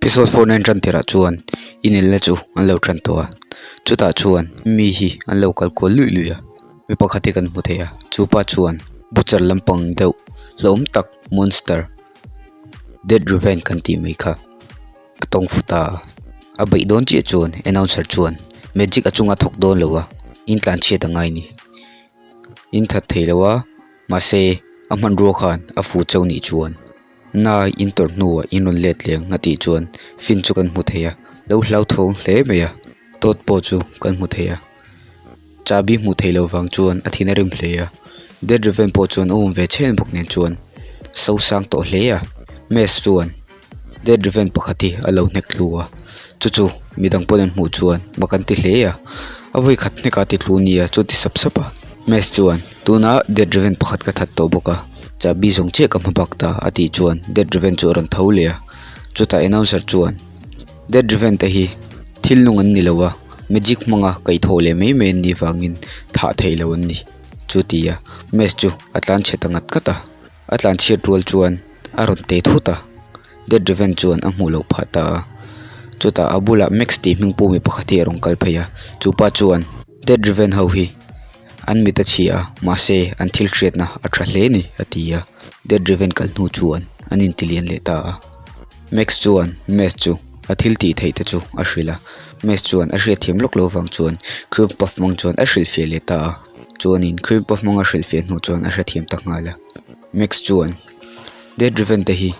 Episode 49 tan tirah chuan inelna chu an lo tan tawh a, chutah chuan mi hi an lo kal kual luih luih a, mi pakhat hi kan hmu thei a, chupa chuan butcher lampang deuh hlauhawm tak monster dead revenge kan tih mai kha a tawng fu ta a, a beih dawn chiah chuan announcer chuan magic a chunga thawk dawn lo a, in tlan chhiat a ngai a ni, in that thei lo a mahse a hmanrua khan a fu cheu nih chuan. Na in tawrh hnuah in rawn let leh ang a tih chuan fin chu kan hmu thei a, lo hlauthawng hle mai a, dawt pawh chu kan hmu thei a, chahbi hmuh theih loh vang chuan a thin a rim hle a, dead raven pawh chuan a um ve chhen bawk nen chuan so sang tawh hle a, maze chuan dead raven pakhat hi a lo hnek hlu a, chu chu midang pawn an hmuh chuan mak an ti hle a, a vawi khat hneka ti thlu nia chu ti sap sap a, maze chuan tunah dead raven pakhat ka that tawh bawk a. Chahbi zawng chiah ka hma bak ta a tih chuan Dead Raven chu a rawn tho leh a, chutah announcer chuan Dead Raven te hi thil nung an ni lo a, magic hmanga kaihthawh leh mai mai an nih vangin thah theih loh an ni chu ti a, Mace chu a tlan chhe ta ngat ngat a, a tlan chhiat rual chuan a rawn te thut a, Dead Raven chuan a hmuh loh phah ta a, chutah a bulah Max tih hming pumi pakhat hi a rawn kal phei a, chupa chuan Dead Raven ho hi. An mit a chhia a, mahse an thil hriatna a tha hle ni a ti a. Dead Raven kal hnu chuan an intilian leh ta a. Max chuan Mace chu a thil tih theih te chu a hrilh a. Mace chuan a hriatthiam lawk lo vang chuan Cream Puff hmang chuan a hrilhfiah leh ta a. Chuanin Cream Puff hmang a hrilhfiah hnu chuan a hrethiam ta nghal a. Max chuan Dead Raven te hi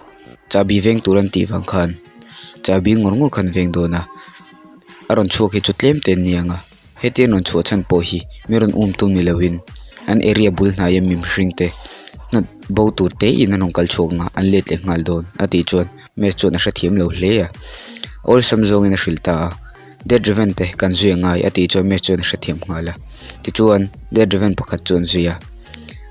chahbi veng tur an tih vang khan chahbi ngawr ngawr khan veng dawn a, a rawn chhuak hi chu tlem te an ni ang a. Hetiang rawn chhuah chhan pawh hi mi rawn um tum ni loin an area bul hnaia mi mihring te hnawt bo tur te in an rawn kal chhuak ang a an let leh nghal dawn a tih chuan Mace chuan a hrethiam lo hle a awlsam zawngin a hrilh ta a Dead Raven te kan zui a ngai a tih chuan Mace chuan a hrethiam nghal a tichuan Dead Raven pakhat chu an zui a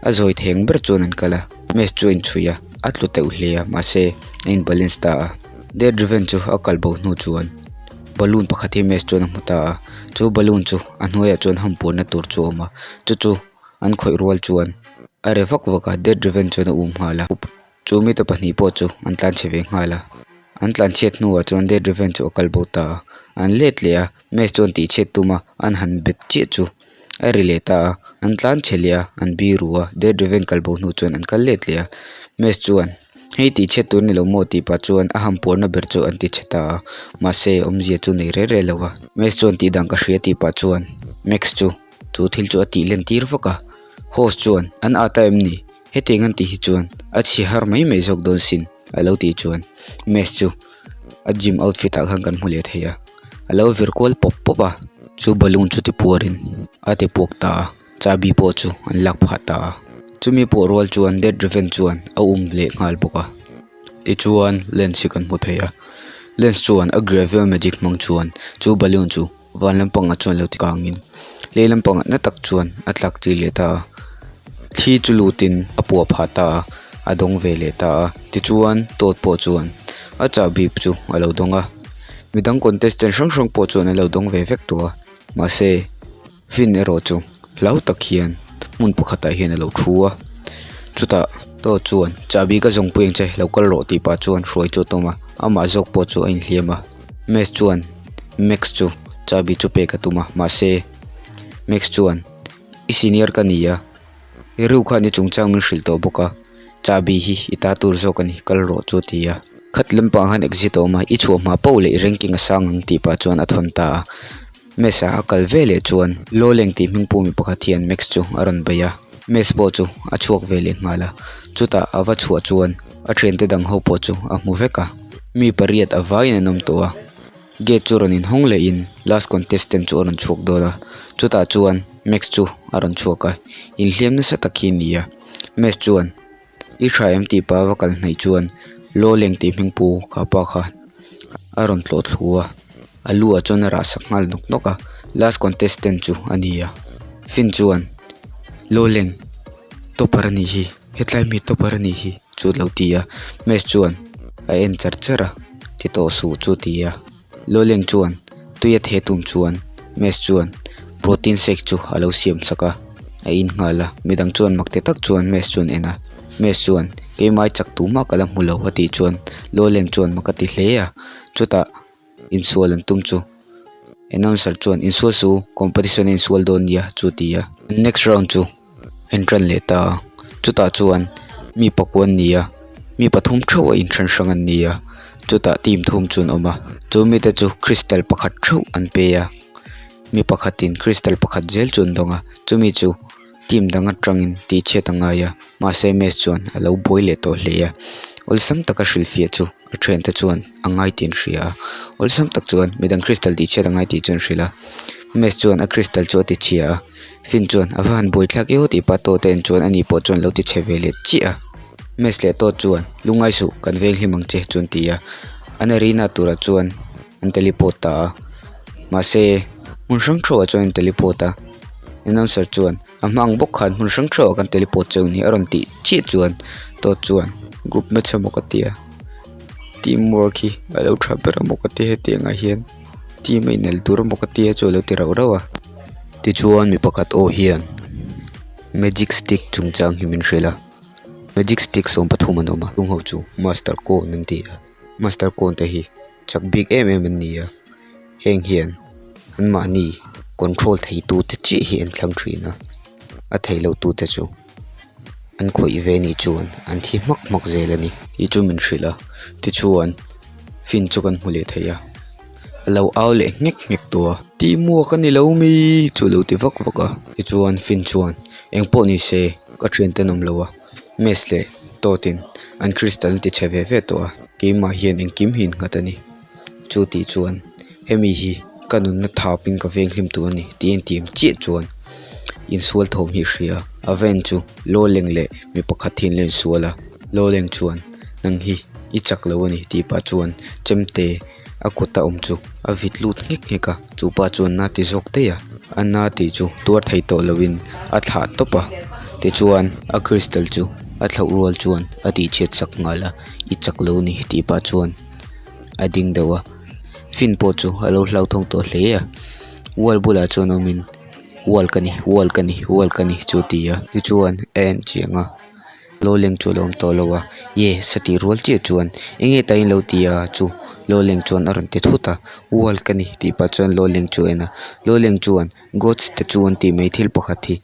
a zawi theng ber chuan an kal a Mace chu a inchhui a a tlu teuh hle a mahse a in balance ta a Dead Raven chu a kal bo hnu chuan. Balloon pakhat hi maze chuan a hmu ta a chu balloon chu a hnuaiah chuan hampuanna tur chu a awm a chu chu an khawih rual chuan a re vak vak a dead raven chuan a um nghal a chu mite pahnih pawh chu an tlanchhe ve nghal a an tlanchhiat hnuah chuan dead raven chu a kal bo ta a an let leh a maze chuan tih chhiat tum a an han bet chiah chu a ri leh ta a an tlanchhe leh a an biru a dead raven kal bo hnu chuan an kal let leh a maze chuan. Hei tih chhiat tur ni lo maw tih pah chuan a hampuarna ber chu an ti chhe ta a, mahse awmzia chu nei reh reh lo a. Max chuan tih dang ka hria tih pah chuan Max chu chu thil chu a tih len tir vak a. Host chuan an at a em ni? Hetiang an tih hi chuan a chhi har mai mai zawk dawn sin a lo tih chuan Max chu a gym outfit ah khan kan hmu leh thei a, a lo vir kual pawp pawp a. Chu balloon chu ti puarin a ti puak ta a. Chahbi pawh chu an lak phah ta a, chumi pawh rual chuan dead raven chuan a um leh nghal bawk a, tichuan lens hi kan hmu thei a, lens chuan a gravel magic hmang chuan chu balloon chu van lampangah chuan lo ti kangin lei lampangah na tak chuan a tlak tir leh ta a, thli chu lutin a puah phah ta a, a dawng ve leh ta a, tichuan tawt pawh chuan a chahbi chu a lo dawng a, midang contestant hrang hrang pawh chuan an lo dawng ve vek tawh a, mahse. Fin erawh chu hlau tak hian hmun pakhatah hian a lo thu a chutah Todd chuan chahbi ka zawngpui ang che lo kal rawh tih pah chuan hruai chu a tum a amah zawk pawh chu a inhliam a Max chuan Max chu chahbi chu pek a tum a mahse Max chuan i senior ka ni a i ru khan i chungchang min hrilh tawh bawk a chahbi hi i ta tur zawk a ni kal rawh chu a ti a khat lampang ah khan exit a awm a i chhuah hma poh leh i ranking a sang ang tih pah chuan a thawn ta a. Max a a kal ve leh chuan Lawleng tih hming pumi pakhat hian Max chu a rawn bei a, Max pawh chu a chhuak ve leh nghal a, chutah a va chhuah chuan a thiante dang ho pawh chu a hmu vek a, mi pariat a vaiin an awm tawh a, gate chu rawn inhawng lehin last contestant chu a rawn chhuak dawn a, chutah chuan Max chu a rawn chhuak a, inhliam nasa tak hi a ni a, Max chuan I tha em tih pah va kal hnaih chuan Lawleng tih hming pu kha pa kha a rawn tlawh thlu a a lu ah chuan a rah sak nghal nawk nawk a last contestant chu a ni a Finn chuan Lawleng topper a nih hi hetlai mi topper a nih hi chu a lo ti a Max chuan a en char char a ti tawh suh chu a ti a Lawleng chuan tui a the tum chuan Max chuan protein shake chu a lo siam sak a a in nghal a midang chuan mak ti tak chuan Max chu an en a. Mess chuan keimah i chak tumah ka la hmu lo a tih chuan Lawleng chuan mak a ti hle a, chutah insual an tum chu announcer chuan insual su competition a insual dawn nia chu a ti a. Next round chu a intan leh ta a, chutah chuan mi pakua an ni a, mi pathum theuh a inthen hrang an ni a, chutah team thum chu an awm a, chu mite chu crystal pakhat theuh an pe a, mi pakhatin crystal pakhat zel chu an dawng a, chumi chu. Team dang atangin tih chhiat a ngai a, mahse match chuan a lo buai leh tawh hle a, awlsam taka hrilhfiah chu a thiante chuan a ngai tih an hria a, awlsam tak chuan midang crystal tih chhiat a ngai tih chu an hrilh a, match chuan a crystal chu a ti chhia a, Finn chuan a va han buai thlak eo tih pah tawh te en chuan ani pawh chuan lo ti chhe ve leh chiah a, match leh tawt chuan lungngai suh kan veng hlim ang che chu an ti a, an arena turah chuan an teleport ta a, mahse hmun hrang theuhah chuan an teleport a. Announcer chuan a hma ang bawk khan hmun hrang hrang ah kan teleport cheu ni a rawn tih chiah chuan dawt chuan group match emaw ka tia team work hi a lo tha ber emaw ka tia hetiang ah hian team a inel tur emaw ka tia chu a lo ti rauh rauh a tichuan mi pakhat aw hian magic stick chungchang hi min hrilh a magic stick 13 an awm a chung ho chu master cone an ti a master cone te hi chak bik em em an ni a. Heng hian anmahni control thei tute chiah hi an thlang thin a, a thei lo tute chu an khawih ve anih chuan an thi hmak hmak zel a ni. Tih chu min hrilh a, tichuan fin chu kan hmu leh thei a, a lo au leh nghek nghek tawh a, Tihmuak a ni lo mi chu a lo ti vak vak a, tichuan fin chuan engpawh ni se ka thiante an awm lo a, Mess leh Tawt in an crystal an ti chhe ve ve tawh a, keimah hian engkim hi innghat a ni. Chu tih chuan hemi hi ka nunna thapin ka venghlim tur a ni tih a intiam chiah chuan insual thawm hi a hria a, a van chu lawleng leh mi pakhat hi an lo insual a, lawleng chuan nang hi i chak lo a ni tih pah chuan chemte a kut a awm chu a vit lut nghek nghek a, chu pa chuan na ti zawk daih a, a na tih chu tuar thei tawh lovin a thlah tawp a, tichuan a crystal chu a thlauh rual chuan a tih chhiat sak nghal a, i chak lo a ni tih pah chuan. a ding deuh a fin pawh chu a lo hlauthawng tawh hle a wall bulah chuan awmin wall ka ni wall ka ni wall ka ni chu a ti a tichuan a en chiang a lawleng chu a lo awm tawh lo a yes a tih rual chiah chuan enge ta in lo ti a chu lawleng chuan a rawn ti thut a wall ka ni tih pah chuan lawleng chu a en a lawleng chuan gods statue an tih mai thil pakhat hi.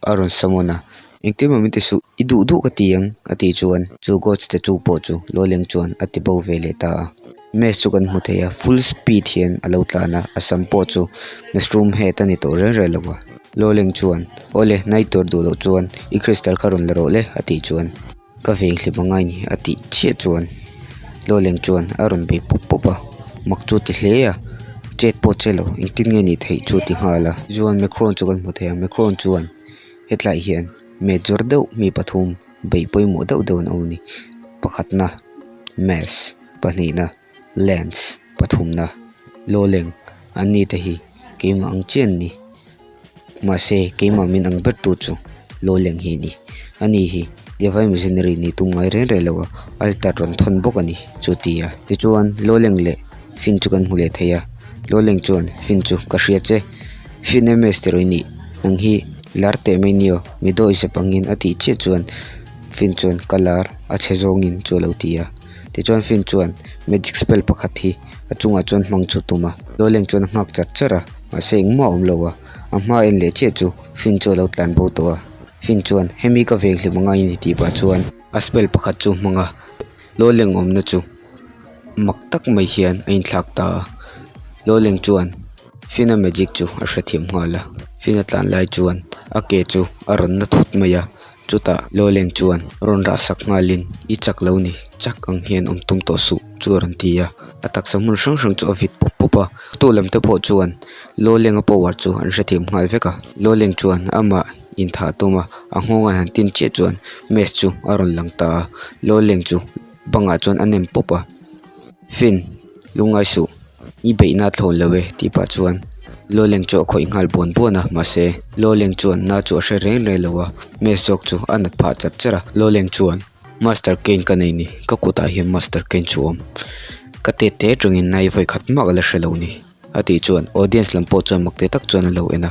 A rawn summon a, Engtin maw min ti suh, i duh duh ka ti ang a tih chuan chu god statue pawh chu Lawleng chuan a ti bo ve leh ta a. Maze chu kan hmu thei a, full speed hian a lo tlan a, a sam pawh chu mushroom head a ni tawh reng reng lo a. Lawleng chuan, Awle, nai tur duh loh chuan i crystal kha rawn la rawh le a tih chuan ka veng hlim a ngai ni a tih chiah chuan Lawleng chuan a rawn bei pawp pawp a, mak chu a ti hle a, chet pawh che lo engtin nge nih theih chu a ti nghal a. Chuan Macron chu kan hmu thei a, Macron chuan hetlai hian major deuh mi pathum beih pawimawh deuh deuh an awm a ni, pakhatna Mass pahnihna Lance pathumna Lawleng an ni te hi keimah ang chiah an ni. Mahse, keimah min ang ber tu chu Lawleng hi a ni. Ani hi Divine Missionary nih tum ngai reng reng lo a, altar rawn thawn bawk a ni chu a ti a. Tichuan, Lawleng leh Finn chu kan hmu leh thei a. Lawleng chuan, Finn chu ka hria che. Finn MS tiraw i nih? Nang hi lar teh mai ni aw, mi dawi zep angin a tih chiah chuan Finn chuan ka lar a chhe zawngin chu a lo ti a. Tichuan Finn chuan magic spell pakhat hi a chungah chuan hmang chu tum a. Lawleng chuan a nghak char char a. Mahse engmah a awm lo a, a hma en leh chiah chu Finn chu a lo tlan bo tawh a. Finn chuan, Hemi ka veng hlim angai ni tih pah chuan a spell pakhat chu hmang a, Lawleng awmna chu mak tak mai hian a inthlak ta a. Lawleng chuan Finn-a magic chu a hrethiam nghal a, Finn-a tlan lai chuan a ke chu a rawn na thut mai a. Chutah Lawleng chuan rawn rah sak nghalin, I chak lo ni, chak ang hian awm tum tawh suh, chu a rawn ti a. A taksa hmun hrang hrang chu a vit pawp pawp a. Tu lam te pawh chuan Lawlenga power chu an hrethiam nghal vek a. Lawleng chuan amah inthah tum a, a nghawng an han tin chiah chuan Maze chu a rawn lang ta a. Lawleng chu bangah chuan a nem pawp a. Finn, lungngai suh. I beihna thlawn lo e tih pah chuan Lawleng chu a khawih nghal buan buan a, mahse Lawleng chuan na chu a hre reng reng lo a, Maze zawk chu a nat phah char char a. Lawleng chuan Master Kane ka nei ni, ka kutah hian Master Kane chu a awm. Ka tet te atangin nai vawi khat mah ka la hre lo ni a tih chuan audience lam pawh chuan mak te tak chuan a lo en a.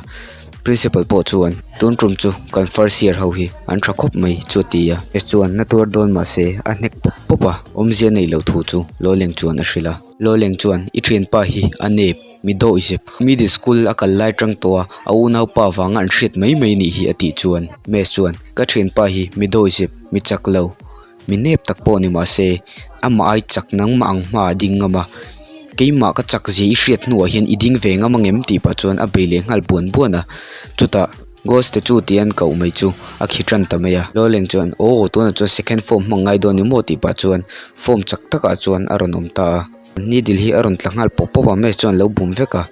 Principal pawh chuan tun tum chu kan first year ho hi an tha khawp mai chu a ti a. Mace chuan na tuar dawn mah se a hnek pawp pawp a, awmzia neih loh thu chu Lawleng chuan a hrilh a. Lawleng chuan i thianpa hi a nep mi dawih zep middle school a kal lai tang tawh a a unaupa vanga an hriat mai mai nih hi a tih chuan Mace chuan ka thianpa hi mi dawih zep mi chak lo mi nep tak pawh ni mah se amah ai chak nangmah ang hmaah a ding ngam a keimah ka chak zia i hriat hnuah hian i ding ve ngam angem tih pah chuan a bei leh nghal buan buan a chutah ghost statue tih an koh mai chu a khi tan ta mai a lawleng chuan aw tunah chuan second form hmang ngai dawn ni maw tih pah chuan form chak takah chuan a rawn awm ta a needle hi a rawn tla nghal pawp pawp a maze chuan a lo bum vek a.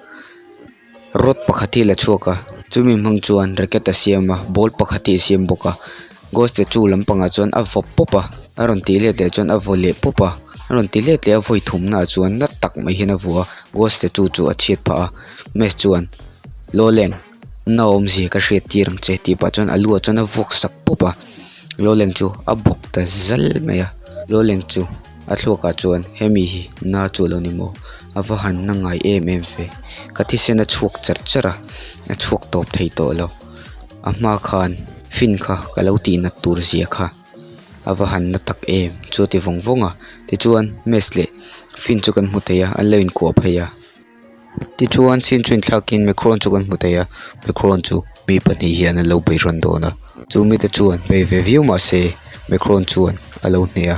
Rod pakhat hi a la chhuak a chumi hmang chuan racket a siam a ball pakhat hi a siam bawk a ghost statue lampangah chuan a vaw pawp a a rawn tih let leh chuan a vaw leh pawp a a rawn ti let leh a vawi thum naah chuan na tak mai hian a vua a ghost statue chu a chhiat phah a maze chuan lawleng na awmzia ka hriat tir ang che tih pah chuan a lu ah chuan a vuak sak pawp a lawleng chu a bawk ta zal mai a lawleng chu. A thluakah chuan hemi hi na chu a lo ni maw a va han na ngai em em ve ka thisen a chhuak char char a a chhuak tawp thei tawh lo a hma khan fin kha ka lo tih nat tur zia kha a va han na tak em chu a ti vawng vawng a tichuan maze leh fin chu kan hmu thei a an lo inkuah phei a. Tichuan scene chu inthlakin Macron chu kan hmu thei a Macron chu mi pahnih hian an lo bei rawn dawn a chu mite chuan bei ve viau mah se Macron chuan a lo hneh a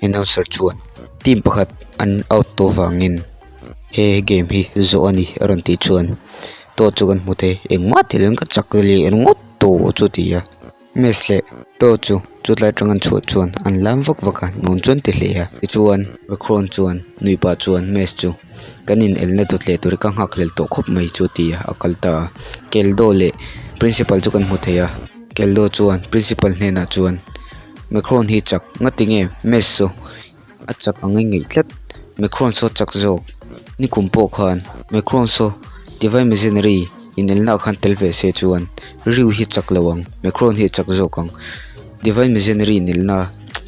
announcer chuan team pakhat an out tawh vangin he game hi zawh a ni a rawn tih chuan tawt chu kan hmu thei engmah ti lovin ka chak leh ringawt tawh chu a ti a. Maze leh Tawt chu chutlai atang an chhuah chuan an lam vak vak a nuam chuan ti hle a tichuan Macron chuan nui pah chuan Maze chu kan in elna dawt leh tur hi ka nghak hlel tawh khawp mai chu a ti a a kal ta a Keldo leh Principal chu kan hmu thei a Keldo chuan Principal hnenah chuan Macron hi chak ngati nge Maze chu a chak ang i ngaih tlat Macron saw chak zawk nikum pawh khan Macron saw Divine Missionary inelna ah khan tel ve se chuan Ryu hi chak lo ang Macron hi a chak zawk ang Divine Missionary inelna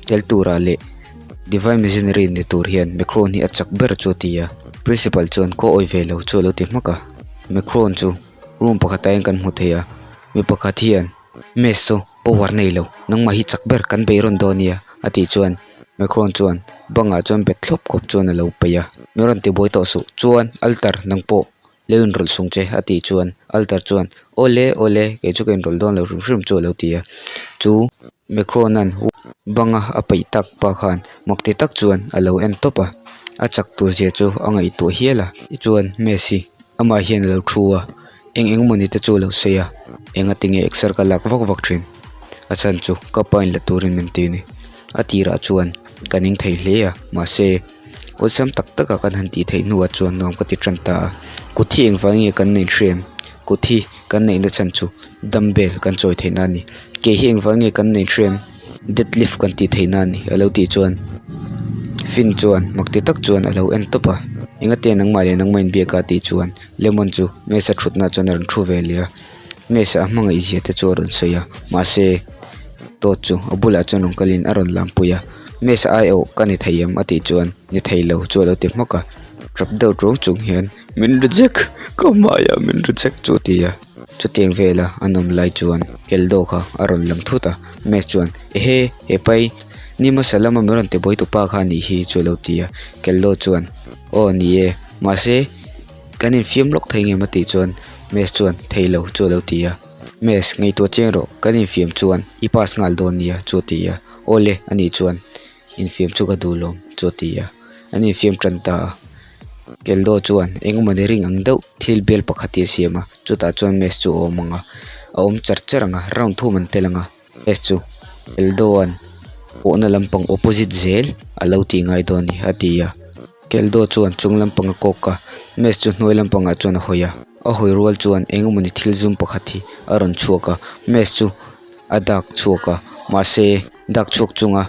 tel turah leh Divine Missionary ni tur hian Macron hi a chak ber chu a ti a Principal chuan kaw awi ve lo chu a lo ti hmak a Macron chu room pakhatah hian kan hmu thei a mi pakhat hian Maze saw power nei lo nangmah hi chak ber kan bei rawn dawn nia a tih chuan Macron chuan bangah chuan bet thlawp khawp chuan a lo peih a min rawn ti buai tawh suh chuan altar nang pawh lo inrawlh sung che a tih chuan altar chuan awle awle kei chu ka inrawlh dawn lo hrim hrim chu a lo ti a chu Macron an banga a peih tak pa khan mak ti tak chuan a lo en tawp a a chak tur zia chu a ngaihtuah hial a tichuan Messi amah hian a lo thu a. Eng eng mawni te chu a lo sawi a enga tinge exer ka lak vak vak thin a chhan chu ka pa in la turin min ti a ni a tirah chuan ka ning thei hle a mahse awlsam tak tak a kan han tih theih hnuah chuan nuam ka ti tan ta a kut hi engvang nge kan neih hrem kut hi kan neihna chhan chu dumbbell kan chawi theihna a ni ke hi engvang nge kan neih hrem dead lift kan tih theihna a ni a lo tih chuan fin chuan mak ti tak chuan a lo en tawp a enga te nangmah leh nangmah inbiak a tih chuan. Lemon chu Mesa thutna chuan a rawn thu ve leh a Mesa a hmangaih zia te chu a rawn sawi a mahse Todd chu a bulah chuan rawn kalin a rawn lam pui a Mesa aiawh ka ni thei em a tih chuan ni thei lo chu a lo ti hmawk a tap deuh ṭuang chung hian min reject ka hmaiah min reject chu a ti a chutiang vela an awm lai chuan Keldo kha a rawn lang thut a Mesa chuan ehe hepai ni hmasa lama min rawn ti buai tu pa kha a nih hi chu a lo ti a Keldo chuan aw ni e mahse. Kan infiam lawk thei ngem a tih chuan Maze chuan thei lo chu a lo ti a. Maze ngaihtuah chiang rawh kan infiam chuan i pass nghal dawn nia chu a ti a. Awle a nih chuan infiam chu ka duh lawm chu a ti a. An infiam tan ta a. Keldo chuan engemaw ni ring ang deuh thil bel pakhat hi a siam a chutah chuan Maze chu a awm ang a. A awm char char ang a round thum an tel ang a. S chu Keldo-a'n pawhna lampang opposite zel a lo tih ngai dawn a ni a ti a. Keldo chuan chung lampang a kawk a, Maze chu hnuai lampangah chuan a hawi a. A hawi rual chuan eng emawni thil zum pakhat hi a rawn chhuak a, Maze chu a dak chhuak a, mahse dak chhuak chunga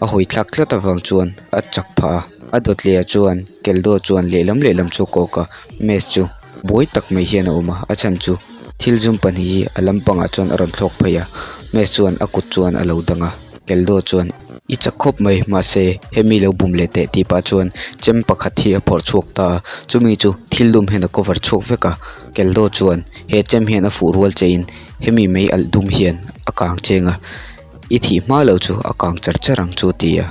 a hawi thlak tlat avang chuan a chak phah a. A dawt leh ah chuan Keldo chuan lehlam lehlam chu a kawk a, Maze chu buai tak mai hian a awm a, a chhan chu thil zum pahnih hi a lampangah chuan a rawn thlawk phei a, Maze chuan a kut chuan a lo dang a, Keldo chuan. I chak khawp mai, mahse hemi lo bum leh teh tih pah chuan chem pakhat hi a phawrh chhuak ta a, chumi chu thil dum hian a cover chhuak vek a, Keldo chuan he chem hian a fuh rual che in hemi mei alh dum hian a kang cheng a, i thih hma loh chu a kang char char ang chu a ti a,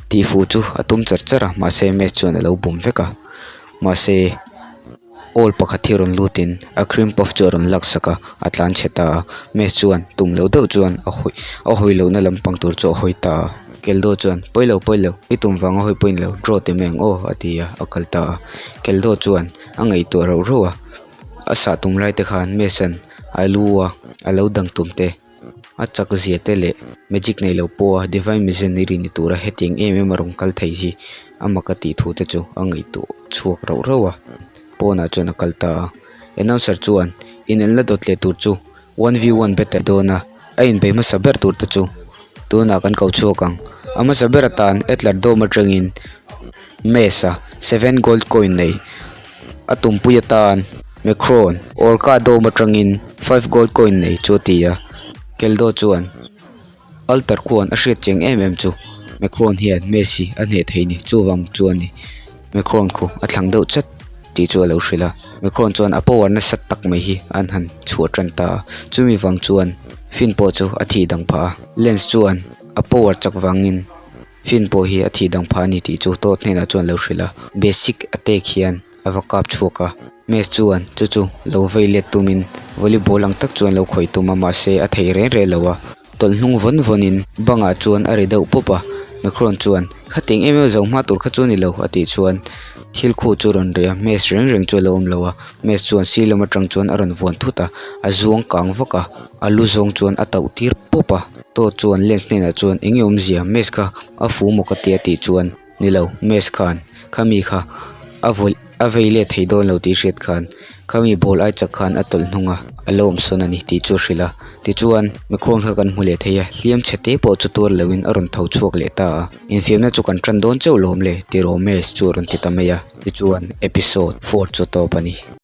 tihfuh chu a tum char char a, mahse Mace chuan a lo bum vek a, mahse. Awl pakhat hi rawn lutin a cream puff chu a rawn lak sak a, a tlan chhe ta a. Mace chuan tum loh deuh chuan a hawi a hawi lohna lampang tur chu a hawi ta a. Keldo chuan, Pawi lo pawi lo, i tum vanga hawi pawhin lo draw ti mai ang aw, a ti a, a kal ta a. Keldo chuan a ngaihtuah rauh rauh a, a sah tum lai te khan Mace-a'n a lu a a lo dang tum te. A chak zia te leh magic nei lo pawha divine missionary ni tura hetiang em em a rawn kal thei hi a mak a tih thu te chu a ngaihtuah chhuak rauh rauh a, pawnah chuan a kal ta a. Announcer chuan inelna dawt leh tur chu one v one battle dawn a, a inbei hmasa ber tur te chu tunah kan ko chhuak ang. A hmasa ber atan Adler Dome atangin Mace-a seven gold coin nei a tumpui atan Macron Orca Dome atangin five gold coin nei chu a ti a, Keldo chuan Alter khuan a hriat chiang em em chu Macron hian Messi a hneh thei ni chuvang chuan ni Macron khu a thlang deuh chat tih chu a lo hrilh a, Macron chuan a power nasa tak mai hi an han chhuah tan ta a, chumi vang chuan Finn pawh chu a thih dang phah a, Lance chuan a power chak vangin. Fin pawh hi a thih dang phah a ni tih chu Todd hnenah chuan lo hrilh a, basic attack hian a va kap chhuak a, Mace chuan chu chu lo vei let tumin volleyball ang tak chuan lo khawih tum a mahse a thei reng reng lo a, tawlh hnung vawn vawnin bangah chuan a ri deuh pawp a, Macron chuan khatiang em em zo hma tur kha chu a ni lo a tih chuan thil khuh chu a rawn ri a, Mace reng reng chu a lo awm lo a, Mace chuan sir lam atang chuan a rawn vuan thut a, a zuang kang vak a, a lu zawng chuan a tauh tir pawp a. Todd chuan Lance hnenah chuan eng nge awmzia Mace kha a fu maw ka tia tih chuan ni lo Mace khan khami kha a vawlh a vei let thei dawn lo tih hriat khan khami ball ai chak khan a tawlh hnung a a lo awm sawn a ni tih chu a hrilh a tichuan Macron kha kan hmu leh thei a hliam chhe te pawh chu tuar loin a rawn tho chhuak leh ta a infiamna chu kan tan dawn chauh lawm le tiraw Mace chu a rawn ti ta mai a tichuan episode four chu a tawp a ni.